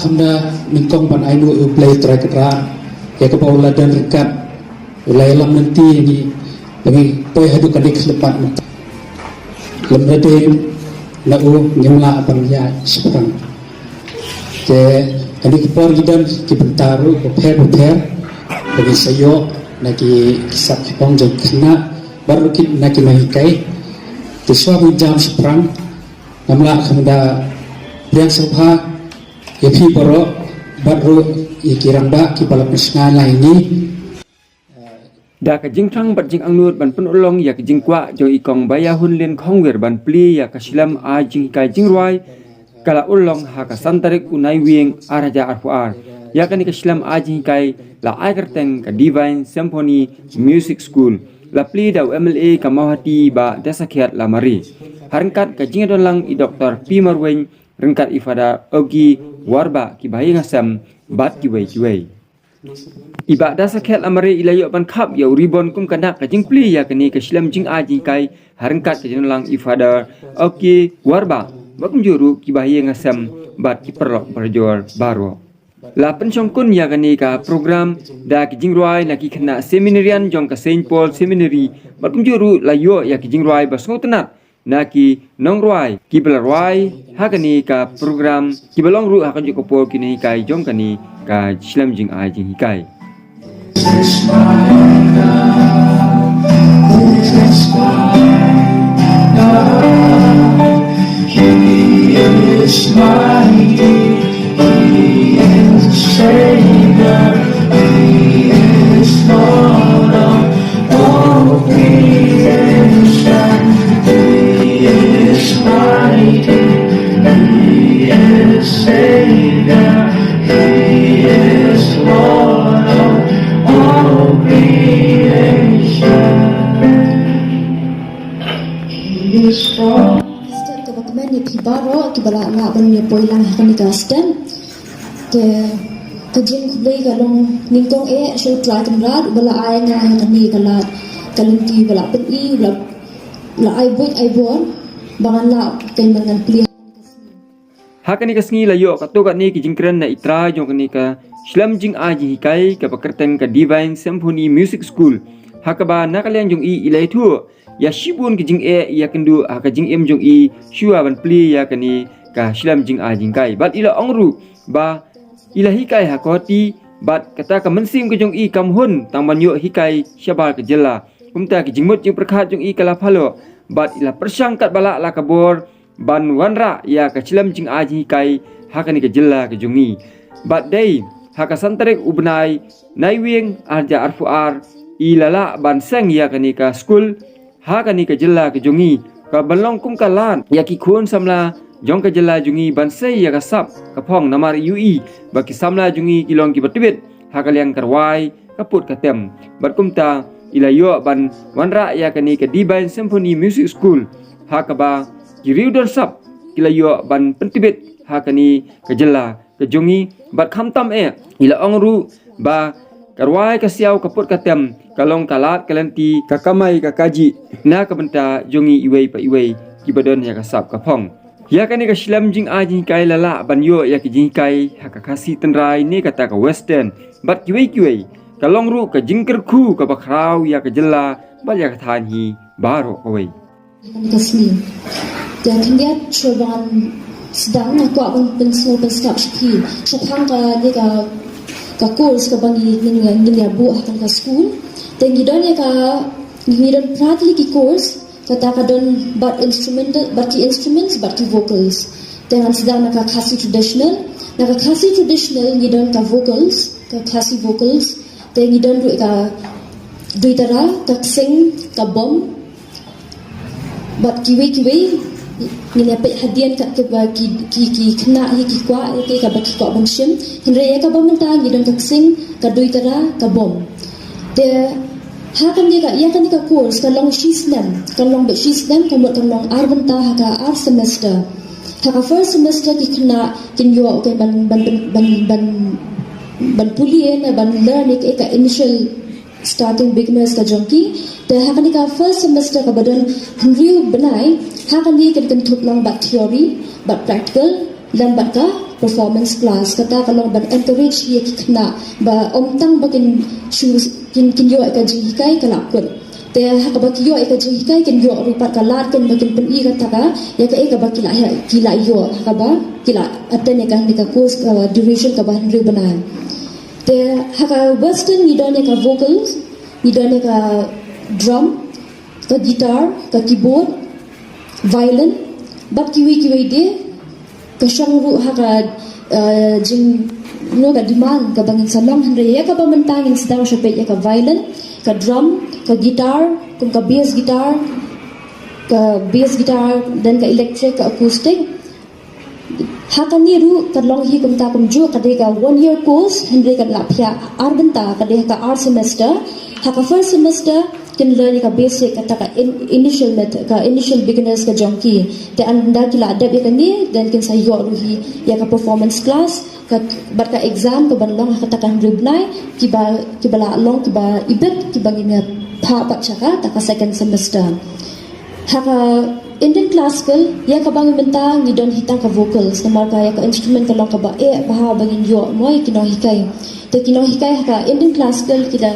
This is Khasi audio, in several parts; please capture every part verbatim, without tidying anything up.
Kumta nyngkong ban ai nguh ïa U Blei Trai Kynrad ïa kaba u la don ryngkat, u la ïalam lynti ïa ngi ba ngin poi haduh kane ka khyllipmat. Lymda dei na u ngim lah ban ïaid shaphrang. Te kane ka por ngi don ki bynta ruh bapher bapher ba ngin sa ïoh na ki, ki sap ki phong jong ki khynnah bad ruh ki, na ki nonghikai. Te shuwa ban jam shaphrang, ngam lah kumta pdiang sngewbha ïa phi baroh bad ruh ïa ki rangbah kiba la pynshngaiñ lang ïa ngi. Da ka jingthrang bad jingangnud ban pynurlong ïa ka jingkwah jong i Kong Baïahunlin Khongwir ban plie ïa ka shlem ai jinghikai jingrwai, ka la urlong ha ka san tarik u Naiwieng ar hajar arphew ar. Ïa kane ka shlem ai jinghikai la ai kyrteng ka Divine Symphony Music School. La plie da u M L A ka Mawhati Bah Desakhiat Lamare, ha ryngkat ka jingïadon lang i Doktor P Marwein ryngkat i Father Ogi Warbah, ki bahaïing hasem bad kiwei kiwei. I Bah Desakhiat Lamare i la ïoh ban khap ïa u ribon kum ka dak ka jingplie ïa kane ka shlem jingai jinghikai, ha ryngkat ka jingïadon lang i Father Ogi Warbah bad kumjuh ruh ki bahaïing hasem bad ki paralok parajor baroh. La pynshongkun ïa kane ka program da ki jingrwai na ki khynnah seminarian jong ka Saint Paul Seminary bad kumjuh ruh la ïoh ïa ki jingrwai ba sngewtynnat na ki nongrwai kiba la rwai ha kane ka program, kiba long ruh ha kajuh ka por ki nonghikai jong kane ka shlem jingai jinghikai. He is mighty, He is Savior, He is Lord of all creation. He is mighty, He is Savior, He is Lord of all creation. He is strong. Step kaba kmen ïa phi baroh kiba la lah ban ïa poi lang ha kane ka step. Te ka jingkhublei ka long nyngkong eh sha U Trai Kynrad uba la ai nga ïa kane ka lad ka lynti ba la pyni, ba la, la ai buit ai bor ba ngan lah keiñ ban ngan plie. Ha kane ka sngi la ïoh katto katne ki jingkren na i trai jong kane ka shlem jingai jinghikai kaba kyrteng ka Divine Symphony Music School, ha kaba na ka liang jong i i la ïathuh ïa shibun ki jingeh ïakynduh ha ka jingim jong i shuwa ban plie ïa kane ka shlem jingai jinghikai. Bad i la ong ruh ba i la hikai ha Guwahati bad kata ka mynsiem ka jong i kam hun tang ban ïoh hikai shabar ka jylla. Kumta ki jingmut jingpyrkhat jong i ka la phalok bad i la pyrshang katba lah la ka bor ban wanrah ïa ka shlem jingai jinghikai ha kane ka jylla ka jong i. Bad dei ha ka san tarik u bnai Naiwieng ar hajar arphew ar i la lah ban seng ïa kane ka skul ha kane ka jylla ka jong i, kaba long kum ka lad ïa ki khun samla jong ka jylla jong i ban sei ïa ka sap ka phong, namar i ïohi ba ki samla jong i ki long kiba tbit ha ka liang ka rwai, ka put ka tem. Bad kumta i la ïoh ban wanrah ïa kane ka Divine Symphony Music School, ha kaba ki riew don sap ki la ïoh ban pyntbit ha kane ka jylla ka jong i. Bad khamtam eh i la ong ruh ba ka rwai ka siaw ka put ka tem ka long ka lad ka lynti, ka kamai ka kajih na ka bynta jong i iwei pa iwei kiba don ïa ka sap ka phong. Ïa kane ka shlem jingai jinghikai la lah ban ïoh ïa ki jinghikai ha ka Khasi tynrai ne kata ka Western bad kiwei kiwei. Ka long ruh ka jingkyrkhu kaba khraw ïa ka jylla bad ïa ka thaiñ hi baroh kawei. Kane ka sngi. Te khyndiat shuwa ban sdang nga kwah ban pynsngew pynsngap sha phi shaphang kane ka, ka course kaba ngi, ngi, ngi ïa buh ha kane ka skul. Te ngi don ïa ka, ngi don phra tylli ki course, kata ka don bad instrumental, bad ki instruments, bad ki vocals. Te ngan sdang na ka Khasi traditional. Na ka Khasi traditional ngi don ka vocals, ka Khasi vocals. Te ngi don ruh ka duitara, ka ksing, ka bom. Bad kiwei kiwei ngin ïa peit hadien kat kaba ki, ki, ki khynnah hi ki kwah, ïa ki kaba ki kwah ban shim. Hynrei ïa kaba mynta ngi don ka ksing, ka duitara, ka bom. Te ha kane ka, ïa kane ka course ka long shi snem, ka long bad shi snem, ka mut ka long ar bynta ha ka ar semester. Ha ka first semester ki khynnah kin ïoh, okay, ban, ban, ban, ban, ban, ban pule ne ban learn ïa ka initial starting beginners ka jong ki. Te ha kane ka first semester kaba don hynriew bnai, ha kane kin kynthup lang bad theory, bad practical, lem bad ka Performance class, kata ka long ban encourage ïa ki khynnah ba ym tang ba kin shu kin kin ïoh ïa ka jinghikai ka la kut. Te ha kaba ki ïoh ïa ka jinghikai kin ïoh ruh pat ka lad kin ba kin pyni kata ka ïa kaei kaba ki la ïa ki la ïoh ha kaba ki la attend ïa kane ka course, uh, duration kaba hynriew bnai. Te ha ka western ngi don ïa ka vocals, ngi don ïa ka drum, ka guitar, ka keyboard, violin, bad kiwei kiwei de, ka shong ruh ha ka, eh, jing, you know, ka demand kaba ngin sa long, hynrei ïa kaba mynta ngin sdang sha peit ïa ka violin, ka drum, ka guitar, kum ka bass guitar, ka bass guitar, then ka electric, ka acoustic. Ha kane ruh ka long hi kumta kumjuh, ka dei ka one year course, hynrei kan lah phiah ar bynta, ka dei ka ar semester. Ha ka first semester kin learn ïa ka basic, kata ka in, initial method, ka initial beginners ka jong ki. Te ynda ki la dep ïa kane, then kin sa ïoh ruh hi ïa ka performance class, ka, bad ka exam kaban long ha kata ka hynriew bnai, kiba, kiba la long kiba ibit, kiba ngin ïa phah pat sha kata ka second semester. Ha ka Indian classical, ïa kaba ngi mynta ngi don hi tang ka vocals, namar ka ïa ka instrument ka long kaba eh bha ba ngin ïoh mo ïa ki nonghikai. Te ki nonghikai ha ka Indian classical ki la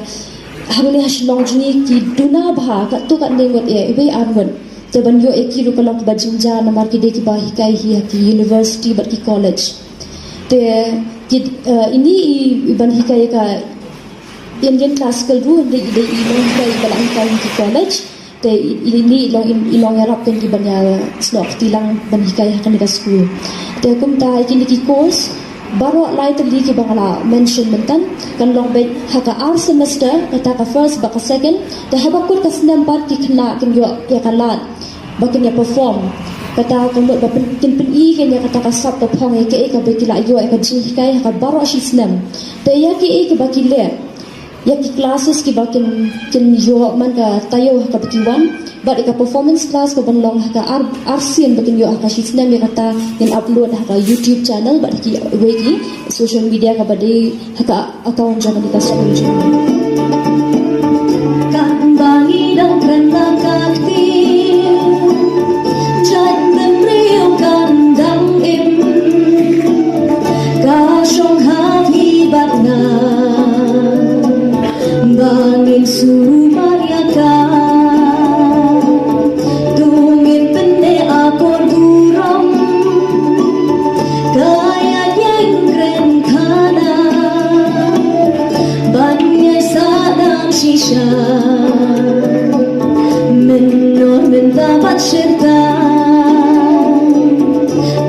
hangne ha Shillong jong ngi ki duna bha, katto katne ngut eh, iwei ar ngut. Te ban ïoh ïa ki ruh ka long kaba jynjar namar ki dei kiba hikai hi ha ki university bad ki college. Te ki, eh, ine i, i ban hikai ïa ka Indian classical ruh, hynrei i dei i nonghikai iba la hikai ha ki college. Te i, i, ine i long, i, i long ïarap ïa ki ban ïa snoh kti lang ban hikai ha kane ka school. Te kumta ïa kine ki course baroh lai tylli kiba nga la mention mynta kan long beit ha ka ar semester, kata ka first bad ka second. Te haba kut ka snem pat ki khynnah kin ïoh ïa ka lad ba kin ïa perform. Kata ka mut ba pyn, kin pyni kin ïa kata ka sap ka phong ïa kaei kaba ki la ïoh ïa ka jinghikai ha ka baroh shi snem. Te ïa kaei kaba ki leh, ïa ki classes kiba kin, kin ïoh man ka taïew ha kaba ki wan, bad ïa ka performance class kaban long ha ka ar, ar sien ba kin ïoh ha ka shi snem, ïa kata ngin upload ha ka YouTube channel bad ha kiwei ki social media kaba dei ha ka account jong kane ka school jong ngi. Katba ngi dang kren ba ka ktien, jait bynriew kan dang im. Ka shong ha phi bad nga ba ngin sumar ïa ka. To ngin pynneh akor burom, ka ïaid ïeng kren khana ban ïai sah dang shisha. Mynno mynta bad shirta,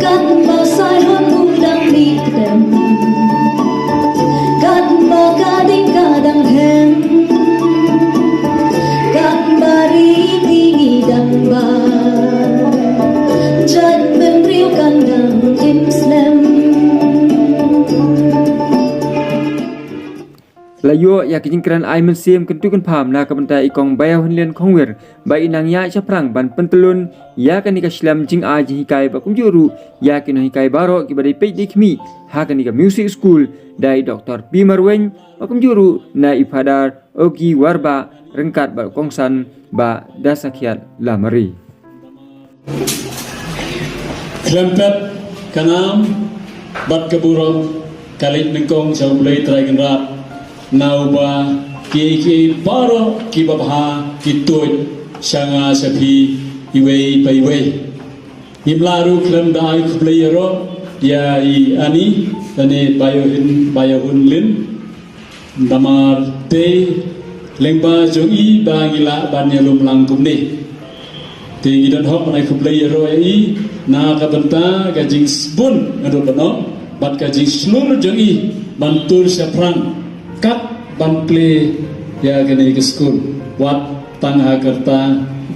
katba Sailor u dang mih kdem, katba ka ding ka dang hem, katba riti ngi dang bam, jait bynriew kan dang im slem. La ïoh ïa ka jingkren ai mynsiem kyntu kynpham na ka bynta i Kong Baïawhynlien Khongwir ba i nang ïaid shaphrang ban pyntyllun ïa kane ka shlem jingai jinghikai bad kumjuh ruh ïa ki nonghikai baroh kiba dei peit dei khmih ha kane ka music school, da i Doktor P Marwein bad kumjuh ruh na i Phadar Oki Warbah ryngkat bad u kongsan Bah Dasakhiat Lamare. Khlem pep ka nam bad ka burom ka leit nyngkong sha U Blei Trai Kynrad, na uba kiei kiei baroh kiba bha ki tuid sha nga sha phi iwei pa iwei. Ngim lah ruh khlem da ai khublei ïaroh ïa i Ani lane Baïawhyn, Baïawhynlien. Namar dei lyngba jong i ba ngi lah ban ïalum lang kumne. Te ngi don hok ban ai khublei ïaroh ïa i na ka bynta ka jingsbun, nga ong, bad ka jingshlur jong i ban tur shaphrang kat ban plie ïa kane ka skul. Wat tang ha ka rta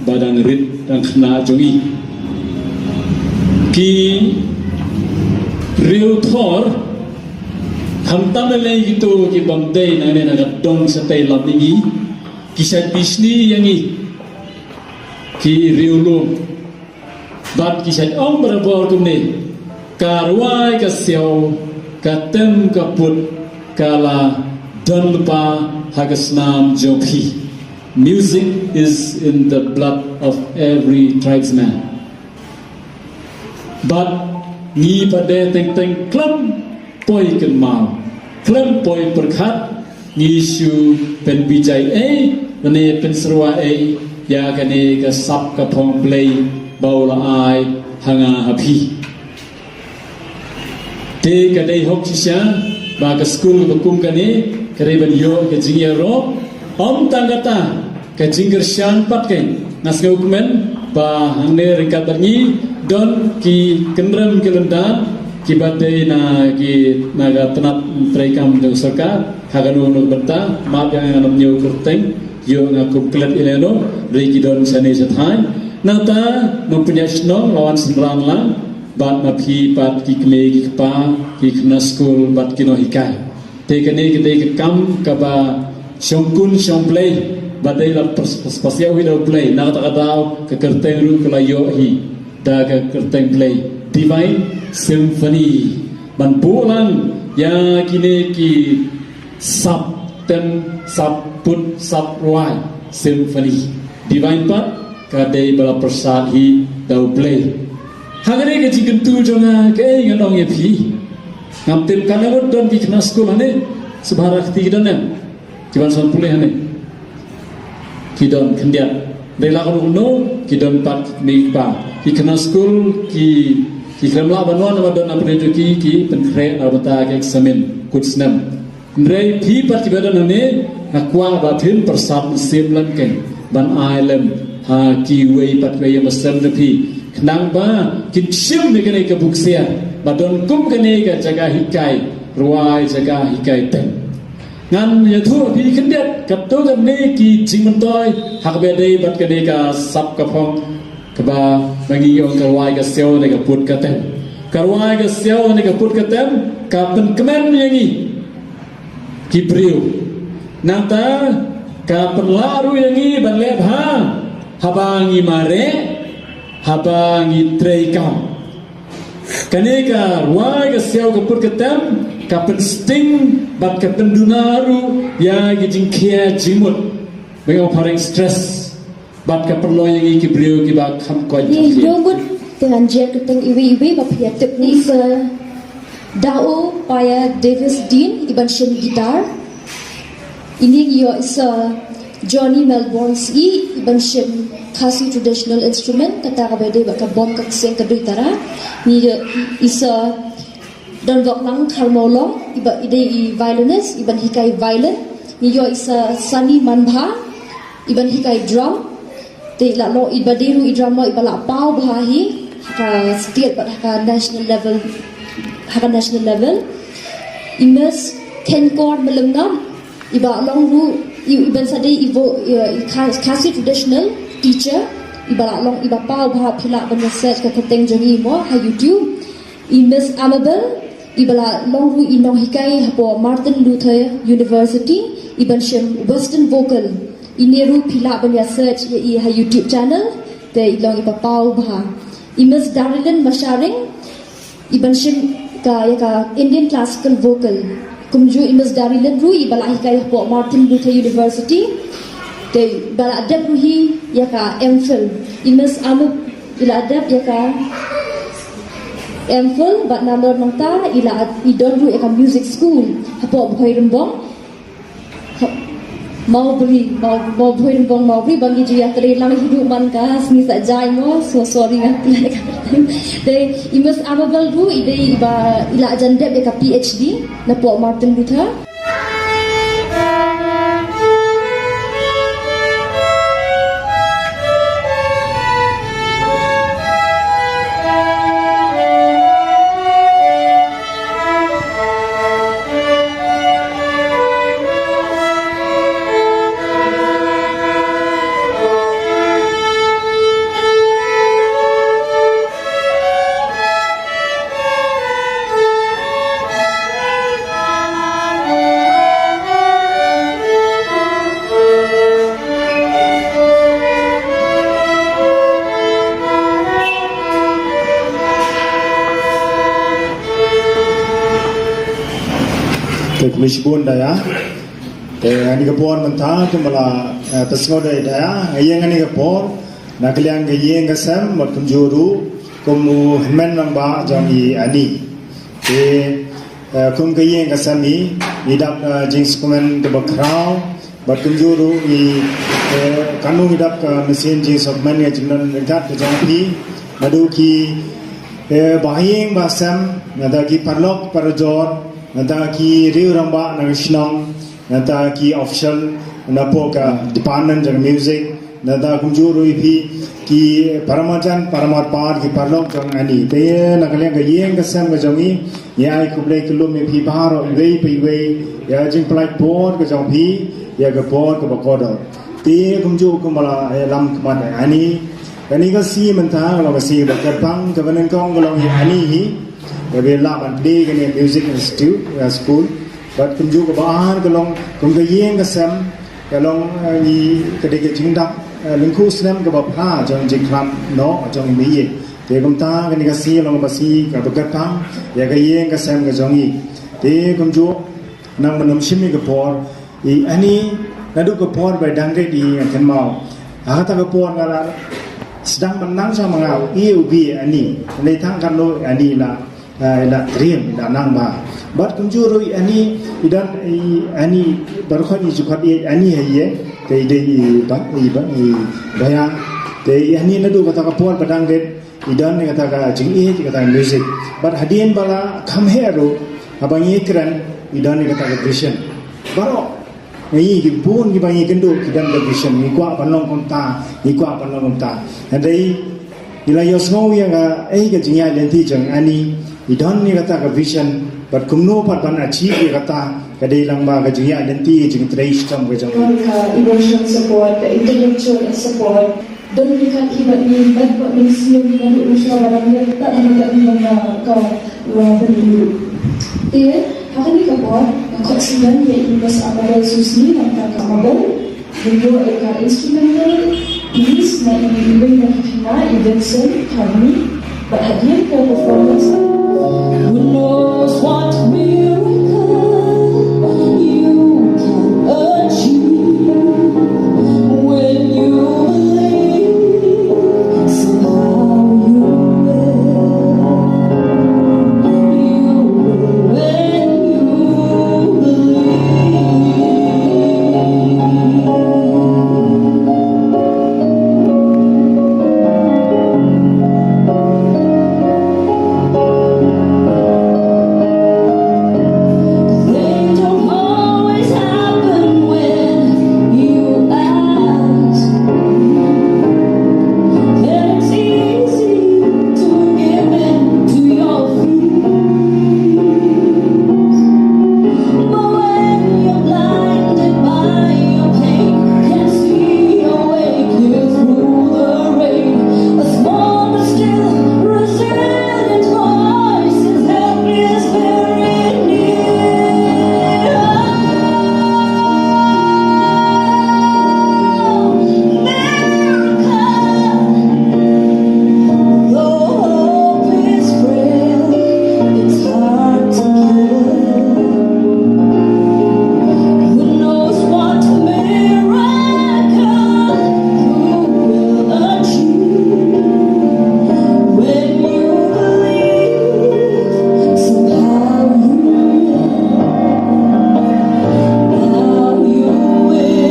ba dang rit dang khynnah jong i. Ki riewthor, khamtam lei lei kito ki bym dei nangne na ka dong shatei lam ïa ngi, ki shait bishni ïa ngi ki riewlum. Bad ki shait ong barabor kumne, ka rwai ka siaw, ka tem ka put, ka la don lypa ha ka snam jong phi. Music is in the blood of every tribesman. Bad Ngi pat de teng teng khlem poi kynmaw, khlem poi pyrkhat, ngi shu pynbijai ei, lane pynsyrwa ei, ïa kane ka sap ka phong Blei ba u la ai ha nga ha phi. Te ka dei hok shisha ba ka skul ba kum kane ka dei ban ïoh ka jingïaroh, ym tang kata, ka jingkyrshan pat kane. Nga sngewkmen ba hangne ryngkat bad ngi don ki kynrem ki lyndan kiba dei na ki, na ka tnat treikam jong sorkar ha kano kano ka bynta. Map ïa nga, ngam ñiew kyrteng, ïoh nga kum klet ïa lano, hynrei ki don shane shathai. Nangta nongpynïaid shnong la wan synran lang bad ma phi pat ki kmie ki kpa, ki khynnah skul bad ki nonghikai. Te kane ka dei ka kam kaba shongkun shongblei, ba dei la pas-, pas-, pasiaw hi da u Blei. Na kata ka daw ka kyrteng ruh ka la ïoh hi da ka kyrteng Blei, Divine Symphony. Ban buh lang ïa kine ki sap tem, sap put, sap rwai, symphony. Divine pat ka dei ba la pyrsad hi da u Blei. Ha kane ka jingkyntu jong nga, kaei ngan ong ïa phi? Ngam tip katno ngut don ki khynnah skul hangne, sngewbha kti ki don em? Ki ban san pule hangne. Ki don khyndiat. Dei la ka ruh no, ki don pat ki kmie ki kpa. Ki khynnah skul ki, ki khlem lah ban wan, ba don na pyrthei jong ki, ki pynkhreh na bynta ka eksamin kut snem. Hynrei phi pat kiba don hangne, nga kwah ba phin pyrsad mynsiem lem keiñ ban ai lem ha kiwei pat kiwei ïa ki mynsiem jong phi, khnang ba kin shim ïa kane ka buksia ba don kum kane ka jaka hikai rwai, jaka hikai tem. Ngan ïathuh ha phi khyndiat katto katne ki jingmyntoi ha kaba dei bad kane ka sap ka phong kaba ngi ong ka rwai ka siaw ne ka put ka tem. Ka rwai ka siaw ne ka put ka tem ka pynkmen ïa ngi ki briew. Nangta ka pynlah ruh ïa ngi ban leh bha haba ngi mareh, haba ngi treikam. Kane ka rwai ka siaw ka put ka tem ka pynsting bad ka pynduna ruh ïa ki jingkhia jingmut, ba ngi ong phareng stress. Bad ka pynlong ïa ngi ki briew kiba kham koit. Ngi ïoh mut te ngan jer kyrteng iwei iwei ba phi ïa tip. Ngi sa Dao Paya Davis Dean, i ban shim guitar. Ini ngi ïoh i sa Johnny Melbourne Syiem, i ban shim Khasi traditional instrument, kata kaba dei bad ka bom, ka kseng, ka duitara. Ngi ïoh i sa Donboklang Kharmawlong, i ba, i dei i violinist, i ban hikai violin. Ngi ïoh i sa Sunny Manbha, i ban hikai drum. Te i la long, i ba dei ruh i drummer, i ba la paw bha hi ha ka state bad ha ka national level, ha ka national level. I Miss Khenkor Myllemngap, i ba long ruh i, i ban sa dei i vo, i, i Kha-, Khasi traditional teacher, i ba la long, i ba paw bha. Phi lah ban ïa search ka kyrteng jong i mo ha YouTube. I Miss Amabel, i ba la long ruh i nonghikai hapoh Martin Luther University, i ban shim Western Vocal. Ine ruh phi lah ban ïa search ïa i ha YouTube channel, te i long i ba paw bha. I Miss Darilyn Masharing, i ban shim ka, ïa ka Indian Classical Vocal. Kumjuh i Miss Darilyn ruh i ba la hikai hapoh Martin Luther University, te i ba la dep ruh hi ïa ka M Phil. I Miss Amab i la dep ïa ka M Phil, bad nalor nangta i la, i don ruh ïa ka music school hapoh Bhoirymbong. Ha, Mawbri, Maw-, Maw Bhoirymbong Mawbri, ba ngi ju ïatrei lang hi duh man ka sngi Saitjaiñ mo, so sorry nga klet ka kyrteng. Te i Miss Amabel ruh i dei i ba i la jan dep ïa ka P H D napoh Martin Luther. Te khublei shibun Daya. Te ha kane ka por mynta kumba la, eh, pynsngew da i Daya, ha ïing ha kane ka por, na ka liang ka ïing ka sem, bad kumjuh ruh Kum u hynmen rangbah jong i Ani. Te, eh, kum ka ïing ka sem i, i dap, eh, jingsngewkmen kaba khraw, bad kumjuh ruh i, eh, katno i dap ka mynsiem jingsngewkmen ïa ka jingdon ryngkat ka jong phi, naduh ki, eh, bahaïing bahasem, nangta ki paralok parajor, nangta ki riew rangbah na ka shnong, nangta ki official napoh ka department jong music, nangta kumjuh ruh ïa phi ki paramarjan paramarpar, ki paralok jong Ani. Te na ka liang ka ïing ka sem ka jong i, ngi ai khublei khublei ïa phi baroh iwei pa iwei ïa ka jingpynlait por ka jong phi ïa ka por kaba kordor. Te kumjuh kumba la, eh, lam khmat ïa Ani. Kane ka sngi mynta ka long ka sngi ba kyrpang, kaba nyngkong ka long ïa Ani hi. Kaba la ban plie kane Music Institute, eh, school. Bad kumjuh kaba ar ka long kum ka ïing ka sem, ka long, eh, ngi ka dei ka jingdap, eh, lyngkhuh snem kaba phra jong jingkhlad noh jong i mei. Te kumta kane ka sngi long kaba sngi kaba kyrpang ïa ka ïing ka sem ka jong i. Te kumjuh nang ban ym shim ïa ka por, i Ani, naduh ka por ba dang rit i nga kynmaw. Ha kata ka por nga la sdang ban nang sha ma nga, u ïa u bi Ani. Nga la tang katno Ani la, eh, la triem, la nang ba. Bad kumjuh ruh i Ani, i don i Ani, baroh khoit i ju khot i Ani ha ïing. Te i dei i ba, i ba, i ba ïa. Te i Ani naduh kata ka por ba dang rit, i don ïa kata ka jingïeit ïa kata ka music. Bad hadien ba la kham heh ruh, haba ngi kren, i don ïa kata ka vision. Baroh ngi, ki bun kiba ngi kynduh ki don ka vision, ngi kwah ban long kumta, ngi kwah ban long kumta. Hynrei ngi la ïohsngew ïa kaei ka jingïaid lynti jong Ani, i don ïa kata ka vision, bad kumno pat ban achieve ïa kata, ka dei lang ba ka jingïaid lynti jingtrei shitom ka jong ngi. Ka emotional support, ka intellectual support, don ki kat ki bad ngi, bad bad ngi sngewthuh ngi ngi sngewthuh ba ngi tak ngi tak ngi ka ka ka bynriew. Te ha kane ka por nga khot sngewthuh ïa i Miss Amabel Susi, nangta ka Amabel. Ngi ïoh ïa ka instrumental piece na i, i wei na ki khynnah, i Vincent Kharmi. Bad hadien ka performance, who knows what miracle you can achieve when you believe somehow you will. You will when you believe. They don't always happen when you ask. Then it's easy to give in to your fears. But when you're blinded by your pain, can't see your way clear through the rain, a small but still resilient voice is help is very near. Oh, miracle. Though hope is frail, it's hard to kill. Who knows what miracle you will achieve when you believe somehow you will. Now you will,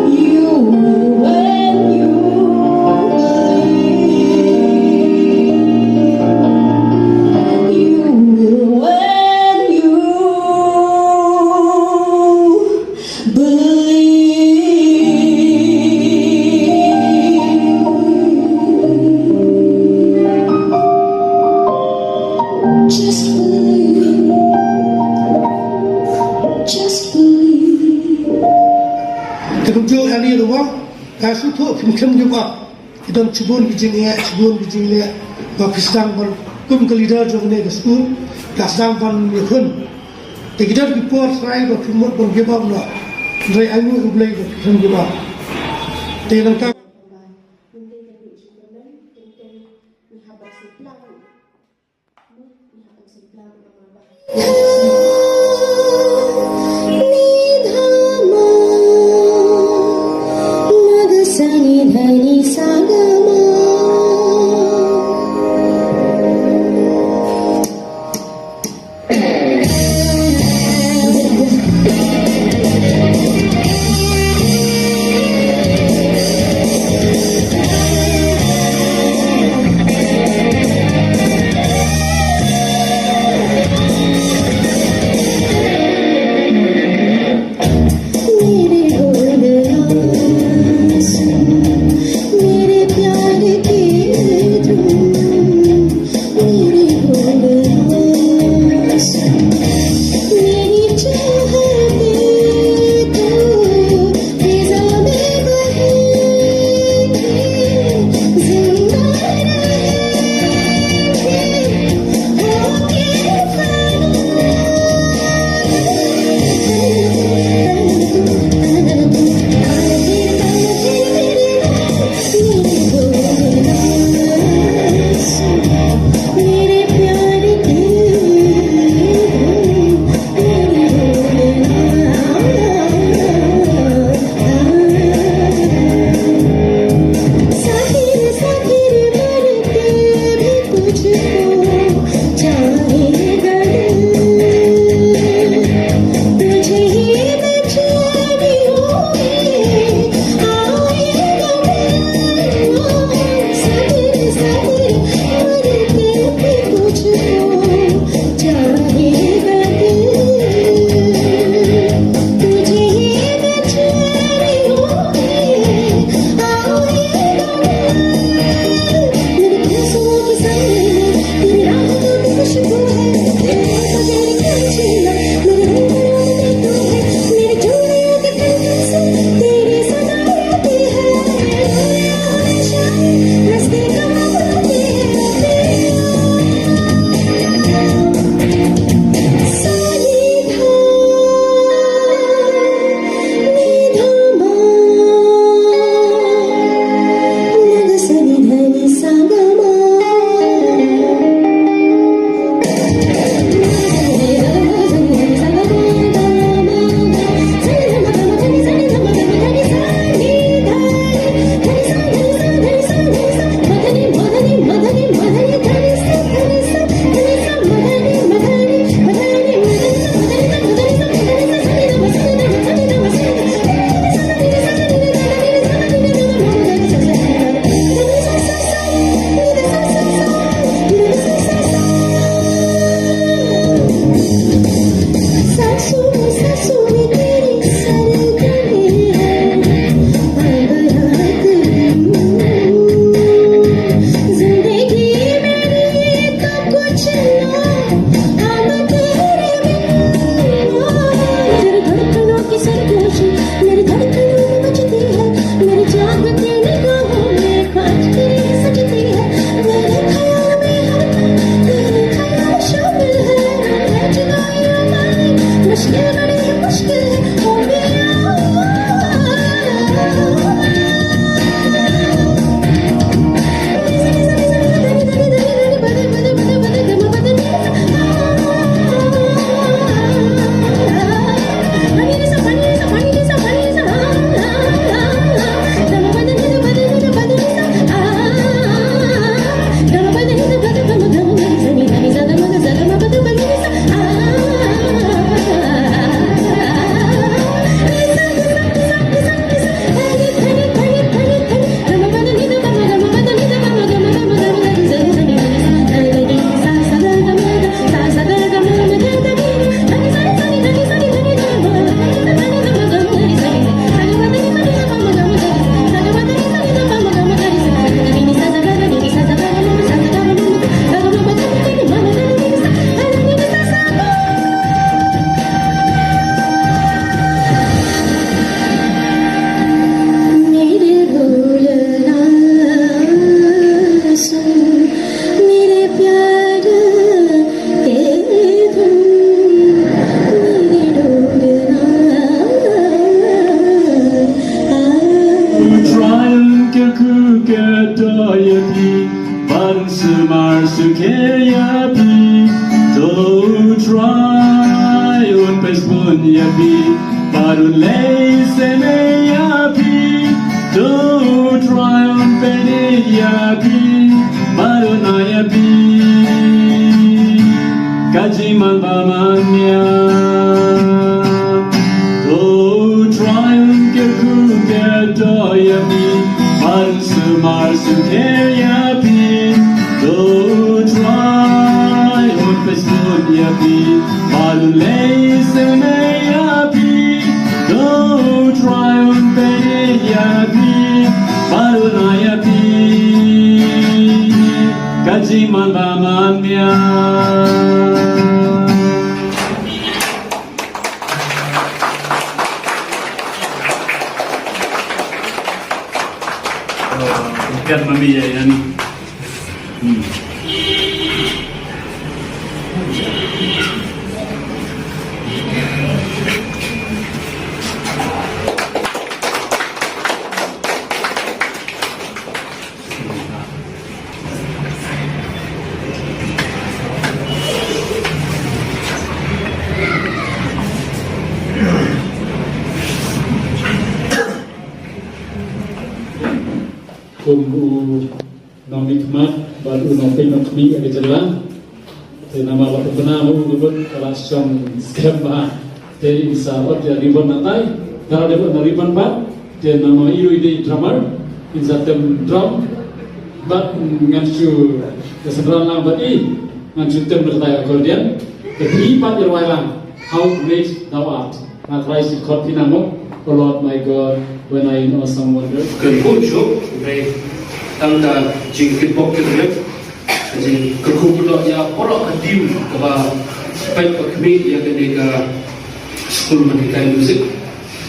you will when you believe. You will when you believe. Just believe. Just believe. Te kumjuh ïa ngi ruh, ka shu thoh phim khlem give up. Ki don shibun ki jingeh, shibun ki jingleh ba phi sdang ban, kum ka leader jong kane ka skul, ka sdang ban ïakhun. Te ki don ki por trai ba phi mut ban give up noh. Hynrei ainguh ïa U Blei ba phi khlem give up. Te nangta Trai un kyrkhu kyrdoh ïa phi, bad un sumar sukher ïa phi. To Trai un pynshai ïa phi, bad un leh isynei ïa phi. To Trai un pynïaid ïa phi, bad un ai ïa phi ka jingman ba man ïa. To Trai un kyrkhu kyrdoh ïa phi, bad un sumar sukher ïa phi. To Trai un pynshai ïa phi, bad un leh isynei ïa phi. To Trai un pynïaid ïa phi, bad un ai ïa phi ka jingman ba man ïa. Kan mami ya yani. Kum u nongmihkhmat bad u nongpeit nongkhmih ïa ka jylla. Te namar ba u khynnah u ngi bud ka la shong skhem bha. Te in sa ot ïa ribbon na tai. Tara dei bud na ribbon bad te namar ïa u dei drummer in sa tem drum. Bad ngan shu ka sendran lang bad i ngan shu tem na tai accordion. Te phi pat ïa rwai lang How Great Thou Art. Nga trai shi khot phi nang mo, Oh Lord my God, when I in awesome wonder. Kan bun shuh, dei tang ka jingkitbok kitrwiang, ka jingkyrkhu kyrdoh ïa baroh ka team kaba peit ba khmih ïa kane ka skul mynhikai music.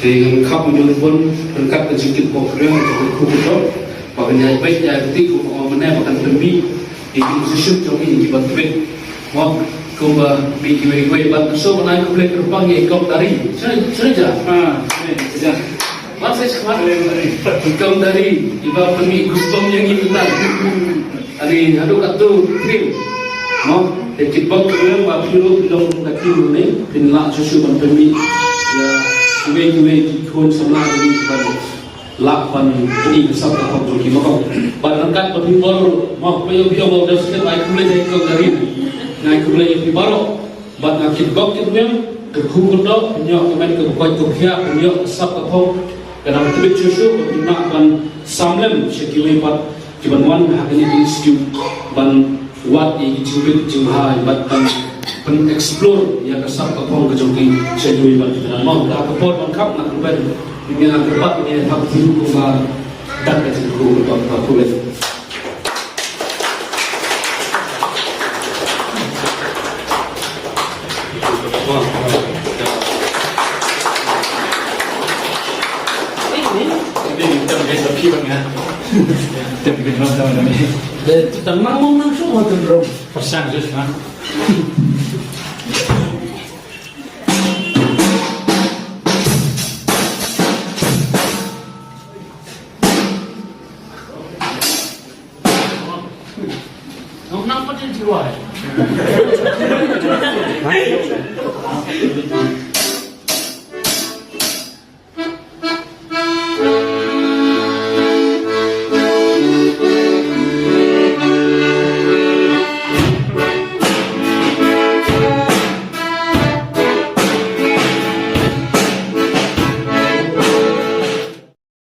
Dei ngan khap mynjur bun ryngkat ka jingkitbok kitrwiang, ka jingkyrkhu kyrdoh, ba kan ïai peit ïai peit kumba ong mynne ba kan pynmih ïa ki musician jong ngi kiba tbit. Mo, kumba mih kiwei kiwei bad nga sngewbha ban ai khublei kyrpang ïa i Kong Dari. Sngewbha, sngewbha ja. Ha, sngewbha ja. Bad sa sngewbha i Kong Dari iba pynmih goosebump ïa ngi mynta. Ani haduh katto film. Mo, te kitbok kitrwiang ba phi ruh phi long ka team ne, phin lah shuh shuh ban pynmih ïa kiwei kiwei ki khun samla jong ngi kiba lah ban pyni ka sap ka phong jong ki baroh. Bad ryngkat ba phi bor, mo, phi ïoh, phi ïoh, mo, da sngewbha ai khublei ïa i Kong Dari. Nga ai khublei ïa phi baroh. Bad nga kitbok kitrwiang, kyrkhu kyrdoh, pynïoh ka met kaba koit kaba khiah, pynïoh ka sap ka phong, ka dang tbit shuh shuh, ba phin lah ban sam lem sha kiwei pat kiban wan ha kane ka institute ban wad ïa ki jingbit jingbha bad ban pyn explore ïa ka sap ka phong ka jong ki sha kiwei pat ki tnat. Mo, da ka por ban khap nga kyrpad, nga kyrpad ïa phi kumba dak ka jingkyrkhu kyrdoh, kyrkhu lem. Nang pat ïa jiwa.